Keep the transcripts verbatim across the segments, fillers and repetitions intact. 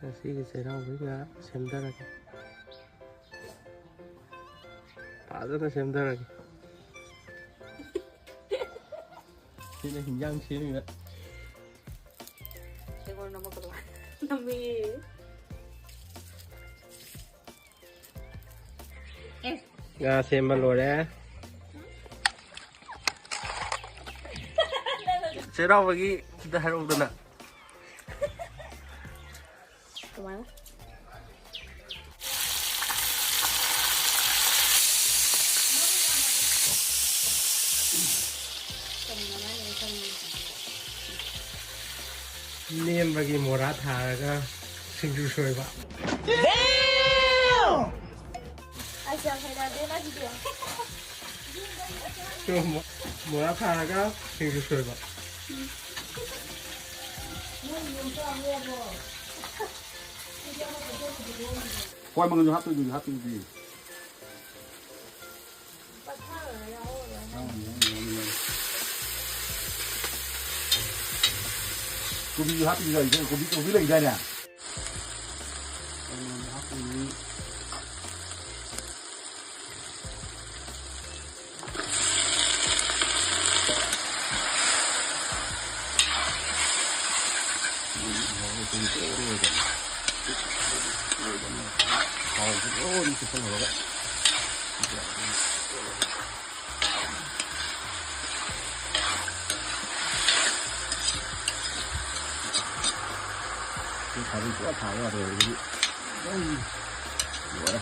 ꯉꯁꯤꯒꯤ ꯆꯩꯔꯥꯎꯕꯒꯤ ꯉꯥ ꯁꯦꯝꯊꯔꯒꯦ꯫ ꯐꯖꯅ ꯁꯦꯝꯊꯔꯒꯦ꯫ ꯁꯤꯅ ꯍꯤꯟꯖꯥꯡ ꯁꯦꯝꯃꯤꯕ꯫ ꯑꯩꯉꯣꯟꯗ ꯅꯝꯃꯛꯀꯅꯨ꯫ ꯅꯝꯃꯤꯌꯦ꯫ ꯑꯦ꯫ ꯉꯥ ꯁꯦꯝꯕ ꯂꯣꯏꯔꯦ꯫ ꯆꯩꯔꯥꯎꯕꯒꯤ ꯈꯤꯇ ꯍꯥꯏꯔꯛꯎꯗꯅ꯫ ꯀꯃꯥꯏꯅ? ꯅꯦꯝꯕꯒꯤ ꯃꯣꯔꯥ ꯊꯥꯔꯒ ꯁꯤꯡꯖꯨ ꯁꯣꯏꯕ꯫ ꯑꯁ, ꯌꯥꯝ ꯍꯩꯅꯗꯦ ꯅꯪꯒꯤꯗꯤ꯫ ꯃꯣꯔꯥ ꯊꯥꯔꯒ ꯁꯤꯡꯖꯨ ꯁꯣꯏꯕ꯫ ꯍꯣꯏ, ꯃꯉꯣꯟꯗ ꯍꯥꯞꯇꯣꯏꯗꯨꯗꯤ, ꯍꯥꯞꯇꯣꯏꯗꯨꯗꯤ꯫ ꯀꯣꯕꯤꯁꯨ ꯍꯥꯞꯄꯤꯁꯨ ꯂꯩꯗꯥꯏꯅꯦ, ꯀꯣꯕꯤ, ꯀꯣꯕꯤ ꯂꯩꯗꯥꯏꯅꯦ? ꯁꯤ ꯈꯥꯕꯩ ꯄꯨꯔꯥ ꯊꯥꯕ ꯌꯥꯗ꯭ꯔꯦ ꯍꯧꯖꯤꯛꯇꯤ꯫ ꯑꯗꯨꯝ ꯂꯣꯏꯔꯦ꯫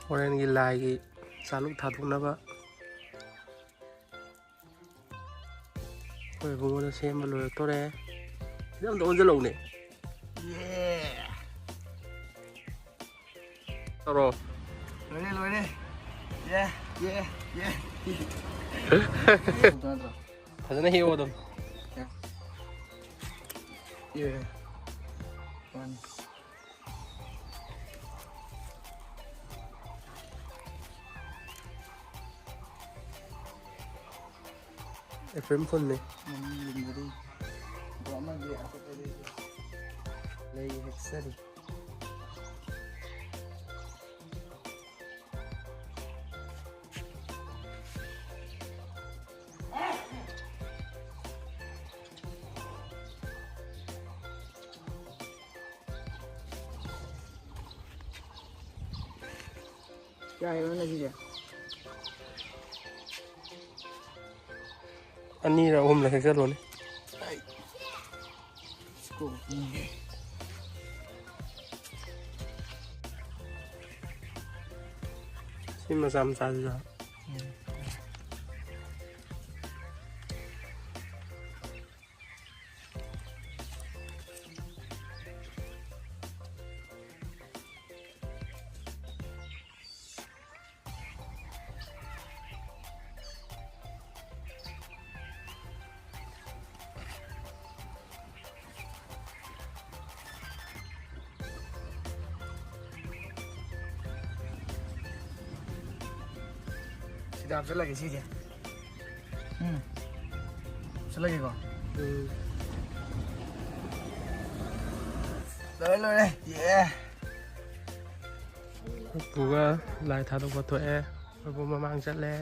ꯍꯣꯔꯦꯟꯒꯤ ꯂꯥꯏꯒꯤ ꯆꯥꯂꯨꯛ ꯊꯥꯗꯣꯛꯅꯕ ꯑꯩꯈꯣꯏ ꯏꯕꯨꯡꯉꯣꯅ ꯁꯦꯝꯕ ꯂꯣꯏꯔꯛꯇꯣꯔꯦ꯫ ꯁꯤꯗ ꯑꯝꯇ ꯑꯣꯟꯁꯤꯜꯂꯛꯎꯅꯦ꯫ ꯇꯧꯔꯣ꯫ ꯂꯣꯏꯔꯦ, ꯂꯣꯏꯔꯦ꯫ ꯌꯦ, ꯌꯦ, ꯌꯦ꯫ ꯐꯖꯅ ꯍꯦꯛꯑꯣ ꯑꯗꯨꯝ꯫ ꯌꯦ꯫ ꯌꯦ꯫ ꯃꯥꯅꯤ꯫ April ꯐꯨꯜꯅꯤ꯫ ꯃꯅꯤꯡ ꯌꯨꯝꯗꯗꯤ ꯑꯗꯣ ꯑꯃꯗꯤ ꯑꯇꯣꯞꯄꯗꯤ ꯂꯩ ꯍꯦꯛꯆꯔꯤ꯫ ꯌꯥꯏꯔꯣꯅꯦ ꯁꯤꯁꯦ꯫ ꯑꯅꯤꯔ ꯑꯍꯨꯝꯂ ꯍꯦꯛꯆꯜꯂꯣꯅꯦ꯫ ꯁꯤ ꯃꯆꯥ ꯃꯆꯥꯁꯤꯁꯨ꯫ ꯌꯥꯝ ꯆꯠꯂꯒꯦ ꯁꯤꯁꯦ꯫ ꯎꯝ꯫ ꯆꯠꯂꯒꯦꯀꯣ꯫ ꯎꯝ꯫ ꯂꯣꯏꯔꯦ, ꯂꯣꯏꯔꯦ꯫ ꯌꯦ꯫ ꯄꯨꯒ ꯂꯥꯏ ꯊꯥꯗꯣꯛꯄ ꯊꯣꯛꯑꯦ꯫ ꯑꯩꯈꯣꯏ ꯄꯨ ꯃꯃꯥꯡ ꯆꯠꯂꯦ꯫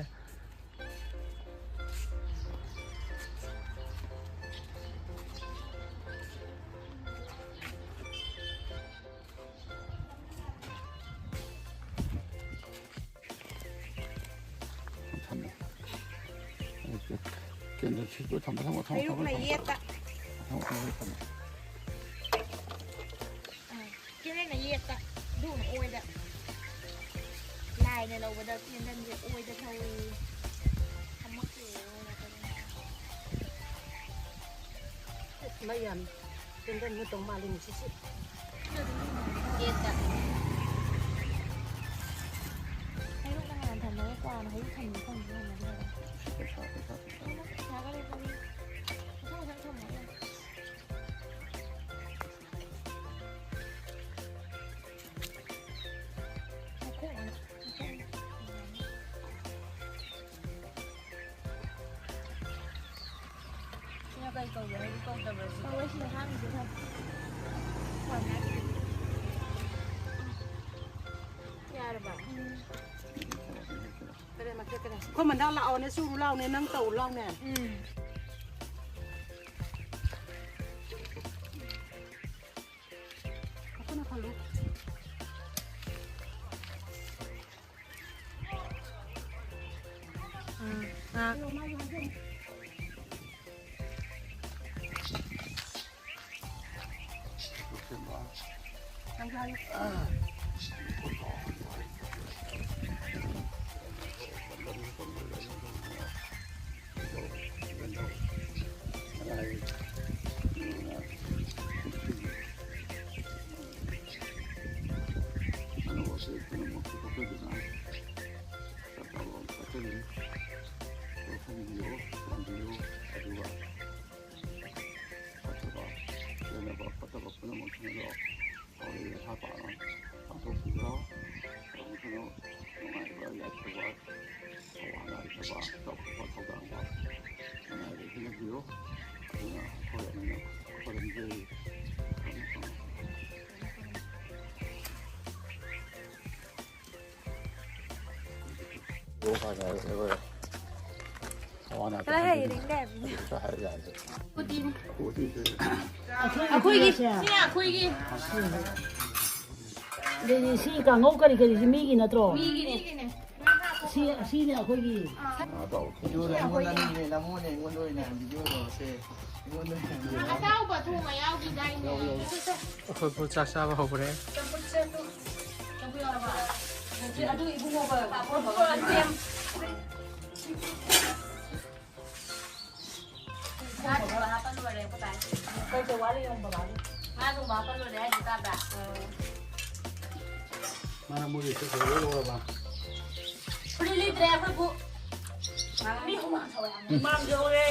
ꯊꯝꯃꯦ꯫ ꯀꯦꯟꯗꯜ ꯁꯤꯠꯄ ꯊꯝꯃꯣ, ꯊꯝꯃꯣ, ꯊꯝꯃꯣ, ꯊꯝꯃꯣ, ꯄꯦꯔꯨꯛꯅ ꯊꯝꯃꯣ꯫ ꯌꯦꯠꯇ꯫ ꯊꯝꯃꯣ, ꯊꯝꯃꯣ, ꯊꯝꯃꯣ꯫ ꯑꯥ, ꯀꯦꯟꯗꯜꯅ ꯌꯦꯠꯇ, ꯑꯗꯨꯅ ꯑꯣꯏꯗ꯫ ꯂꯥꯏꯅ ꯂꯧꯕꯗ ꯀꯦꯟꯗꯜꯁꯦ ꯑꯣꯏꯗ ꯊꯧꯏ꯫ ꯊꯝꯃꯛꯇꯦ꯫ ꯃꯩ ꯌꯥꯝ ꯀꯦꯟꯗꯜ ꯃꯨꯠꯇꯧ ꯃꯥꯜꯂꯤ ꯉꯁꯤꯁꯦ꯫ ꯒꯦꯠꯇ꯫ ꯍꯩꯔꯨꯛꯅ ꯍꯥꯟꯅ ꯊꯝꯃꯒ ꯀ꯭ꯋꯥꯅ ꯍꯩꯔꯨꯛ ꯊꯝꯃꯤ ꯃꯐꯝꯗꯨꯗ ꯊꯝꯃꯗꯤ ꯐꯗꯧꯅꯤ꯫ ꯄꯩꯁꯥ, ꯄꯩꯁꯥ, ꯄꯩꯁꯥ꯫ ꯄꯩꯁꯥꯒ ꯂꯩꯇꯕꯅꯤ꯫ ꯃꯊꯪ ꯃꯊꯪ ꯊꯝꯃꯣ꯫ ꯃꯈꯣꯡ ꯑꯅꯤ꯫ ꯃꯈꯣꯡ ꯑꯅꯤ꯫ ꯁꯤꯅ ꯀꯩ ꯀꯧꯒꯦ? ꯍꯩꯔꯨꯛ ꯀꯧꯗꯕ꯭ꯔꯣ ꯁꯤꯗꯤ? ꯀꯧꯋꯦ, ꯁꯤꯗ ꯍꯥꯞꯄꯤꯁꯦ ꯊꯝꯃꯣ꯫ ꯌꯥꯔꯕ? ꯎꯝ꯫ ꯀꯔꯤ ꯃꯊꯦꯜ ꯀꯔꯤ? ꯑꯩꯈꯣꯏ ꯃꯟꯗꯥ ꯂꯥꯛꯑꯣꯅꯦ, ꯆꯨꯔꯨ ꯂꯥꯎꯅꯦ, ꯅꯪ ꯇꯧꯔꯨ ꯂꯥꯎꯅꯦ꯫ ꯎꯝ꯫ ꯑꯩꯈꯣꯏꯅ ꯈꯜꯂꯨ꯫ ꯎꯝ꯫ ꯑꯥ꯫ ꯑꯅꯧꯕꯁꯦ ꯄꯨꯝꯅꯃꯛ ꯄꯨꯊꯣꯛꯄꯤꯗꯨꯅ ꯆꯠꯅꯕ ꯆꯠꯆꯒꯅꯤ꯫ ꯈꯪꯕꯤꯌꯨ, ꯄꯥꯝꯕꯤꯌꯨ, ꯑꯗꯨꯒ ꯐꯠꯇꯕ, ꯄꯦꯟꯗꯕ ꯐꯠꯇꯕ ꯄꯨꯝꯅꯃꯛꯁꯤꯡ ꯑꯗꯣ ꯋꯥꯔꯤ ꯌꯦꯊꯥ ꯄꯥꯅ ꯄꯥꯡꯊꯣꯛꯄꯤꯈ꯭ꯔꯣ꯫ ꯑꯃꯨꯛ ꯍꯟꯅ ꯅꯨꯡꯉꯥꯏꯕ ꯌꯥꯏꯐꯕ ꯊꯧꯕꯥꯜ ꯂꯥꯏꯔꯕ ꯆꯥꯎꯈꯠꯄ ꯊꯧꯗꯥꯡꯗ ꯃꯌꯥꯏꯗ ꯍꯤꯡꯍꯟꯕꯤꯌꯨ꯫ ꯑꯗꯨꯅ ꯍꯣꯔꯦꯟ ꯑꯩꯅ ꯈꯨꯔꯨꯝꯖꯔꯤ꯫ ꯈꯔ ꯍꯩꯔꯦ ꯀꯥꯏꯕꯅꯦ꯫ ꯑꯩꯈꯣꯏꯒꯤ, ꯁꯤ ꯑꯩꯈꯣꯏꯒꯤ꯫ ꯑꯗꯨꯗꯤ ꯁꯤ ꯀꯥꯡꯍꯧ ꯀꯔꯤ ꯀꯔꯤꯁꯤ ꯃꯤꯒꯤ ꯅꯠꯇ꯭ꯔꯣ? ꯃꯤꯒꯤꯅꯦ꯫ ꯁꯤ, ꯁꯤꯅꯦ ꯑꯩꯈꯣꯏꯒꯤ꯫ ꯚꯤꯗꯤꯑꯣꯗ ꯑꯩꯉꯣꯟꯗ ꯅꯝꯃꯦ, ꯅꯝꯃꯣꯅꯦ, ꯑꯩꯉꯣꯟꯗ ꯑꯣꯏꯅ ꯚꯤꯗꯤꯑꯣꯗꯣ ꯁꯦ, ꯑꯩꯉꯣꯟꯗ ꯑꯣꯏꯅ ꯅꯝꯃꯣ꯫ ꯑꯇꯥꯎꯕ ꯊꯣꯡꯕ ꯌꯥꯎꯈꯤꯗꯥꯏꯅꯦ? ꯑꯩꯈꯣꯏ ꯄꯨ ꯆꯥꯛ ꯆꯥꯕ ꯍꯧꯈ꯭ꯔꯦ꯫ ꯆꯝꯐꯨꯠꯁꯦ ꯑꯗꯨ, ꯆꯝꯐꯨꯠ ꯌꯥꯎꯔꯕ? ꯑꯗꯨ ꯏꯕꯨꯡꯉꯣꯒ ꯄꯥꯐꯣꯔ ꯕꯕꯥꯒ ꯁꯦꯝ꯫ ꯉꯥ ꯊꯣꯡꯕ ꯍꯥꯞꯄ ꯂꯣꯏꯔꯦ ꯑꯩꯈꯣꯏ ꯕꯥꯏ꯫ ꯀꯩ ꯀꯩ ꯋꯥꯠꯂꯤ ꯌꯦꯡꯉꯣ ꯕꯕꯥꯒꯤ꯫ ꯉꯥ ꯊꯣꯡꯕ ꯍꯥꯞꯄ ꯂꯣꯏꯔꯦ ꯍꯥꯏꯁꯦ ꯇꯥꯕ꯭ꯔꯥ? ꯃꯥꯅ ꯃꯣꯏꯒꯤ ꯁꯦ ꯂꯣꯏ ꯂꯧꯔꯕ? ꯐꯨꯔꯤꯠ ꯂꯤꯠꯇ꯭ꯔꯦ ꯑꯩꯈꯣꯏ ꯄꯨ꯫ ꯃꯤ ꯍꯨꯃꯥꯡ ꯁꯧꯋꯦ ꯌꯥꯝꯅ꯫ ꯍꯨꯃꯥꯡ ꯁꯧꯔꯦ꯫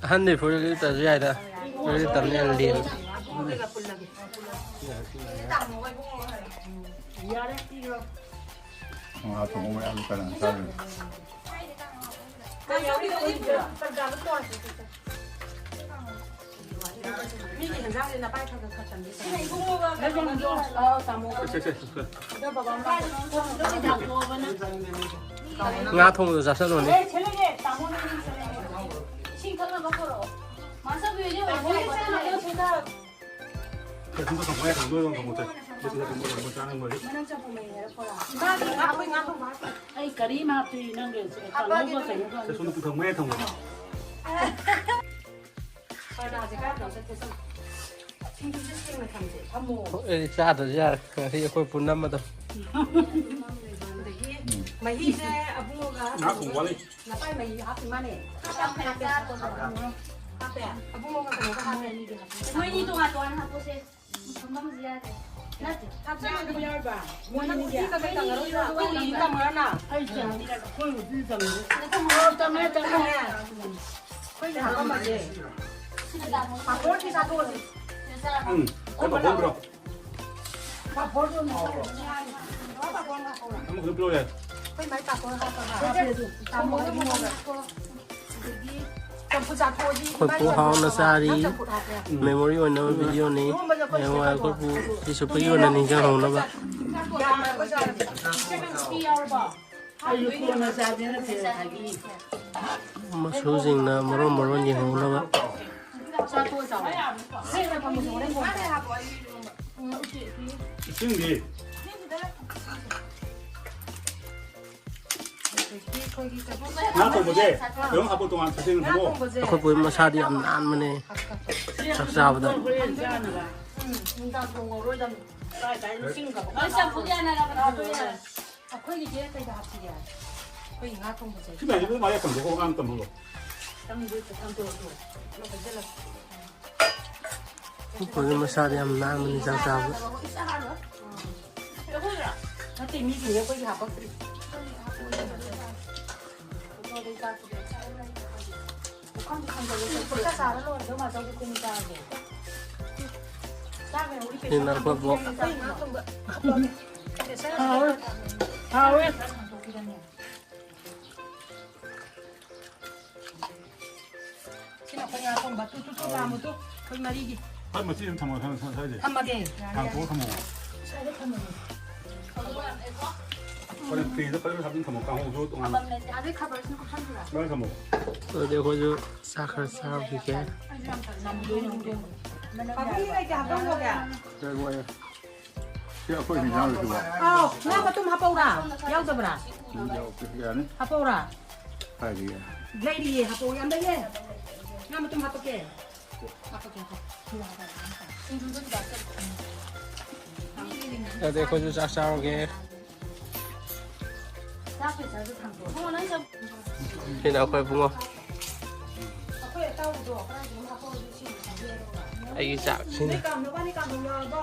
ꯑꯍꯟꯗꯤ ꯐꯨꯔꯤꯠ ꯂꯤꯠꯇ꯭ꯔꯁꯨ ꯌꯥꯏꯗ꯫ ꯐꯨꯔꯤꯠ ꯂꯤꯠꯇꯕꯅ ꯍꯦꯟꯅ ꯂꯦꯝꯃꯤ꯫ ꯄꯨꯜꯂꯒ ꯄꯨꯜꯂꯒꯦ꯫ ꯌꯥꯔꯦ, ꯄꯤꯔꯣ꯫ ꯉꯥ ꯊꯣꯡꯕ ꯃꯌꯥꯝ ꯀꯅꯥ ꯆꯥꯗꯣꯏꯅꯣ? ꯃꯤꯒꯤ ꯍꯦꯟꯖꯥꯡꯁꯦ ꯅꯄꯥꯏ ꯈꯔ ꯈꯔ ꯈꯔ ꯆꯟꯕꯤ ꯆꯟꯕꯤ꯫ ꯑꯧ, ꯇꯥꯃꯣ꯫ ꯁꯦ, ꯁꯦ, ꯁꯦ꯫ ꯑꯗꯣ ꯕꯕꯥ ꯃꯅꯥꯛꯇ ꯊꯣꯡꯗꯣꯏ ꯊꯥꯡꯇꯣꯛꯑꯕꯅ꯫ ꯉꯥ ꯊꯣꯡꯕꯗꯣ ꯆꯥꯁꯜꯂꯣꯅꯦ꯫ ꯑꯦ, ꯁꯦ ꯂꯩꯔꯦ, ꯇꯥꯃꯣ ꯂꯩꯔꯦ, ꯁꯦ ꯂꯩꯔꯦ꯫ ꯏꯁꯤꯡ ꯊꯛꯅꯕ ꯄꯨꯔꯛꯑꯣ꯫ ꯃꯥꯁꯇꯔ ꯕꯤꯔꯦꯟꯁꯦ ꯑꯣꯏꯔꯗꯤ ꯇꯥꯃꯣ ꯂꯩꯔꯦ, ꯁꯦ ꯂꯩꯔꯦ꯫ ꯁꯦ, ꯁꯣꯝꯗ ꯊꯝꯃꯣ, ꯌꯥꯏ, ꯊꯝꯃꯣ, ꯊꯝꯃꯣ, ꯊꯝꯃꯣ, ꯁꯦ꯫ ꯁꯦ, ꯁꯤꯗ ꯊꯝꯃꯣ, ꯊꯝꯃꯣ, ꯆꯥꯅꯕ ꯑꯣꯏꯔꯗꯤ꯫ ꯃꯅꯝ ꯆꯝꯐꯨ ꯃꯍꯤ ꯍꯥꯏꯔꯛꯄ꯭ꯔꯥ? ꯃꯥꯒꯤ ꯉꯥ, ꯑꯩꯈꯣꯏ ꯉꯥ ꯊꯣꯡꯕ ꯍꯥꯞꯄ꯫ ꯑꯩ ꯀꯔꯤꯝ ꯍꯥꯞꯇ꯭ꯔꯤ ꯅꯪꯒꯤ ꯀꯥꯡꯉꯧꯒ ꯀꯩꯅꯣꯒ꯫ ꯁꯦ, ꯁꯣꯝꯗ ꯄꯨꯊꯝꯃꯣ, ꯌꯥꯏ, ꯊꯝꯃꯣ꯫ ꯄꯔꯗꯥꯁꯦ ꯀꯥꯏꯗꯅꯣ ꯆꯠꯀꯦ ꯇꯧ-, ꯁꯤꯡꯖꯨꯁꯦ ꯁꯦꯡꯅ ꯊꯝꯁꯦ꯫ ꯊꯝꯃꯣ꯫ ꯑꯩ ꯆꯥꯗ꯭ꯔꯁꯨ ꯌꯥꯔꯦ꯫ ꯉꯁꯤ ꯑꯩꯈꯣꯏ ꯄꯨꯟꯅꯝꯕꯗꯣ꯫ ꯑꯗꯒꯤ ꯃꯍꯤꯁꯦ ꯑꯕꯨꯡꯉꯣꯒ ꯉꯥ ꯊꯣꯡꯕ ꯋꯥꯠꯂꯤ꯫ ꯅꯄꯥꯏ ꯃꯍꯤ ꯍꯥꯞꯄꯤ ꯃꯥꯅꯦ꯫ ꯍꯥꯞꯄꯦ, ꯍꯥꯞꯄꯦ꯫ ꯍꯥꯞꯄꯦ꯫ ꯑꯕꯨꯡꯉꯣꯒ ꯀꯩꯅꯣꯒ ꯍꯥꯞꯄꯦ ꯑꯅꯤꯗꯤ ꯍꯥꯞꯄꯦ꯫ ꯃꯣꯏꯅꯤ ꯇꯣꯉꯥꯟ ꯇꯣꯉꯥꯟ ꯍꯥꯞꯄꯣꯁꯦ꯫ ꯐꯝꯐꯝꯁꯨ ꯌꯥꯗꯦ꯫ ꯅꯠꯇꯦ꯫ ꯍꯥꯞꯆꯤꯜꯂꯣ ꯑꯗꯨꯝ ꯌꯥꯎꯔꯕ? ꯃꯣꯏ ꯑꯅꯤꯒꯤ? ꯃꯣꯏ ꯑꯅꯤꯒꯤ ꯀꯃꯔꯅ? ꯑꯩ ꯆꯪꯉꯤ꯫ ꯑꯩꯈꯣꯏ ꯅꯨꯄꯤ ꯆꯪꯉꯤ꯫ ꯑꯣ, ꯆꯪꯉꯦ, ꯆꯪꯉꯦ꯫ ꯑꯩꯈꯣꯏꯅ ꯍꯥꯄꯝꯃꯒꯦ꯫ ꯄꯥꯐꯣꯔꯗꯤ ꯆꯥꯊꯣꯛꯑꯁꯤ꯫ ꯎꯝ꯫ ꯑꯩꯈꯣꯏ ꯄꯥꯐꯣꯔ ꯄꯨꯔꯛꯑꯣ꯫ ꯄꯥꯐꯣꯔꯗꯣ ꯑꯃꯨꯛ ꯆꯥꯔꯨꯁꯤ꯫ ꯄꯥꯐꯣꯔ ꯑꯃ ꯍꯧꯔꯣ꯫ ꯑꯩꯈꯣꯏ ꯃꯥꯏ ꯄꯥꯐꯣꯔ ꯍꯥꯞꯄꯒ꯫ ꯇꯥꯃꯣ ꯍꯣꯏ ꯃꯣꯔꯣꯛ ꯍꯥꯞꯄꯣ꯫ ꯑꯗꯒꯤ ꯆꯝꯐꯨꯠ ꯆꯥꯊꯣꯛꯑꯗꯤ ꯑꯩꯈꯣꯏ ꯄꯨ ꯍꯥꯎꯅ ꯆꯥꯔꯤ꯫ ꯅꯪ ꯆꯝꯐꯨꯠ ꯍꯥꯞꯄꯦ꯫ ꯃꯦꯃꯣꯔꯤ ꯑꯣꯏꯅꯕ ꯚꯤꯗꯤꯑꯣꯅꯤ꯫ ꯏꯔꯣꯝꯕꯗ ꯑꯩꯈꯣꯏ ꯍꯌꯦꯡꯋꯥꯏ ꯑꯩꯈꯣꯏ ꯄꯨ ꯁꯤ ꯁꯨꯞꯄꯒꯤ ꯑꯣꯏꯅ ꯅꯤꯡꯁꯤꯡꯍꯧꯅꯕ꯫ ꯌꯥꯝꯅ ꯑꯩꯈꯣꯏ ꯆꯥꯔꯗꯤ꯫ ꯏꯆꯦ ꯅꯪ ꯁꯤ ꯌꯥꯎꯔꯕꯣ? ꯑꯩꯁꯨ ꯀꯣꯟꯅ ꯆꯥꯒꯦꯅ ꯊꯤꯔꯛꯑꯒꯦ꯫ ꯃꯁꯨꯁꯤꯡꯅ ꯃꯔꯣꯟ ꯃꯔꯣꯟ ꯌꯦꯡꯍꯧꯅꯕ꯫ ꯆꯥꯊꯣꯛꯑ ꯆꯥꯎ꯫ ꯁꯦꯡꯅ ꯊꯝꯃꯨꯁꯦ, ꯍꯣꯔꯦꯟ ꯀꯣꯟꯅ ꯆꯥꯎ꯫ ꯏꯁꯤꯡꯗꯤ? ꯉꯥ ꯊꯣꯡꯕꯁꯦ ꯀꯩꯅꯣꯝ ꯍꯥꯞꯄꯣ, ꯇꯣꯉꯥꯟ ꯁꯦꯝ ꯊꯝꯃꯣ꯫ ꯑꯩꯈꯣꯏ ꯄꯨ ꯃꯁꯥꯗꯤ ꯌꯥꯝ ꯅꯥꯟꯕꯅꯦ꯫ ꯆꯥꯛ ꯆꯥꯕꯗ꯫ ꯎꯝ, ꯅꯨꯡꯗꯥꯡ ꯊꯣꯡꯉꯧꯔꯣꯏꯗꯕꯅꯤ꯫ ꯀꯥꯏ ꯀꯥꯏ ꯂꯣꯏꯁꯤꯟꯈ꯭ꯔꯕ? ꯅꯣꯏ ꯆꯝꯐꯨꯠ ꯌꯥꯅꯔꯕ ꯅꯠꯇ꯭ꯔꯣ? ꯑꯩꯈꯣꯏꯒꯤꯁꯦ ꯀꯩꯗ ꯍꯥꯞꯁꯤꯒꯦ? ꯑꯩꯈꯣꯏꯒꯤ ꯉꯥ ꯊꯣꯡꯕꯁꯦ꯫ ꯁꯤ ꯃꯌꯥꯝꯁꯤꯕꯨ ꯃꯥ ꯌꯥꯏ ꯀꯪꯊꯣꯛꯑꯣ, ꯑꯉꯥꯡ ꯇꯝꯍꯜꯂꯣ꯫ ꯀꯪꯗꯣꯏ-, ꯀꯪꯊꯣꯛꯑꯣ꯫ ꯑꯗꯨꯒ ꯍꯩꯖꯤꯜꯂꯣ꯫ ꯑꯩꯈꯣꯏꯒꯤ ꯃꯁꯥꯗꯤ ꯌꯥꯝ ꯅꯥꯟꯕꯅꯤ ꯆꯥꯛ ꯆꯥꯕꯗ꯫ ꯅꯠꯇꯦ, ꯃꯤꯁꯤꯡꯁꯦ ꯑꯩꯈꯣꯏꯒꯤ ꯍꯥꯄꯛꯇ꯭ꯔꯤ꯫ ꯄꯨꯈꯝꯗ ꯊꯝꯖꯜꯂꯣ, ꯄꯨꯈꯝꯗ ꯆꯥꯔ ꯂꯣꯏꯔꯦ, ꯑꯗꯨꯝ ꯉꯥꯛꯇꯪꯗꯤ ꯀꯨꯝ ꯆꯥꯔꯒꯦ꯫ ꯆꯥꯛꯅ ꯎꯔꯤ ꯁꯤꯅ ꯑꯩꯈꯣꯏ ꯕꯣꯛ꯫ ꯑꯩꯈꯣꯏ ꯉꯥ ꯊꯣꯡꯕ ꯍꯥꯎꯋꯦ꯫ ꯍꯥꯎꯋꯦ꯫ ꯁꯤꯅ ꯑꯩꯈꯣꯏ ꯉꯥ ꯊꯣꯡꯕ꯫ ꯇꯨ, ꯇꯨ, ꯇꯨ, ꯀꯥꯝꯃꯨ ꯇꯨ꯫ ꯑꯩꯈꯣꯏ ꯃꯔꯤꯒꯤ꯫ ꯍꯣꯏ, ꯃꯆꯦ ꯑꯗꯨꯝ ꯊꯝꯃꯣ, ꯁ꯭ꯋꯥꯏ, ꯁ꯭ꯋꯥꯏ, ꯁ꯭ꯋꯥꯏꯗ꯫ ꯊꯝꯃꯒꯦ꯫ ꯌꯥꯔꯦ, ꯌꯥꯔꯦ꯫ ꯍꯥꯡꯇꯣꯛꯑ ꯊꯝꯃꯣ꯫ ꯁ꯭ꯋꯥꯏꯗ ꯊꯝꯃꯒꯦ꯫ ꯍꯣꯔꯦꯟ ꯐ꯭ꯔꯤꯖꯇ ꯐꯖꯅ ꯍꯥꯞꯆꯤꯟ ꯊꯝꯃꯣ, ꯀꯥꯡꯍꯧꯁꯨ ꯇꯣꯉꯥꯟꯅ꯫ ꯑꯗꯩ ꯈꯕꯔꯁꯤꯅ ꯀꯨꯞꯁꯟꯁꯤꯔꯥ? ꯂꯣꯏ ꯊꯝꯃꯣ꯫ ꯑꯗꯨꯗꯤ ꯑꯩꯈꯣꯏꯁꯨ ꯆꯥꯛ ꯈꯔ ꯆꯥꯔꯨꯈꯤꯒꯦ꯫ ꯄꯥꯕꯨꯡꯒꯤ ꯂꯩꯇꯦ, ꯍꯥꯞꯄꯝꯃꯣꯒꯦ꯫ ꯀꯩ ꯑꯣꯏ? ꯁꯤ ꯑꯩꯈꯣꯏ ꯍꯤꯟꯖꯥꯡꯁꯤꯕꯣ? ꯑꯥꯎ, ꯉꯥ ꯃꯇꯨꯝ ꯍꯥꯞꯄꯧꯔꯥ? ꯌꯥꯎꯗꯕ꯭ꯔꯥ? ꯎꯝ, ꯌꯥꯎꯗꯦ꯫ ꯌꯥꯅꯤ꯫ ꯍꯥꯞꯄꯧꯔꯥ? ꯀꯥꯏꯗꯒꯤ? ꯂꯩꯔꯤꯌꯦ, ꯍꯥꯞꯄꯧ, ꯌꯥꯝ ꯂꯩꯌꯦ꯫ ꯉꯥ ꯃꯇꯨꯝ ꯍꯥꯞꯄꯛꯀꯦ꯫ ꯍꯥꯞꯄꯛꯀꯦ, ꯍꯥꯞꯄꯛꯀꯦ꯫ ꯑꯗꯨꯗꯤ ꯑꯩꯈꯣꯏꯁꯨ ꯆꯥꯛ ꯆꯥꯔꯨꯒꯦ꯫ ꯆꯥꯛ ꯄ꯭ꯔꯦꯁꯔꯗ ꯊꯥꯡꯗꯣꯛꯑꯣ꯫ ꯁꯤꯅ ꯑꯩꯈꯣꯏ ꯏꯕꯨꯡꯉꯣ꯫ ꯑꯩꯈꯣꯏ ꯑꯇꯥꯎꯕꯗꯣ ꯀꯗꯥꯏꯗꯅꯣ ꯍꯥꯞꯄꯛꯑꯣ, ꯑꯗꯨ ꯁꯤ ꯑꯩꯒꯤ ꯆꯥꯛꯁꯤꯅ꯫ ꯅꯣꯏ ꯀꯥꯝ-, ꯅꯕꯥꯅꯤ ꯀꯥꯝꯍꯧ ꯌꯥꯎꯔꯕꯣ?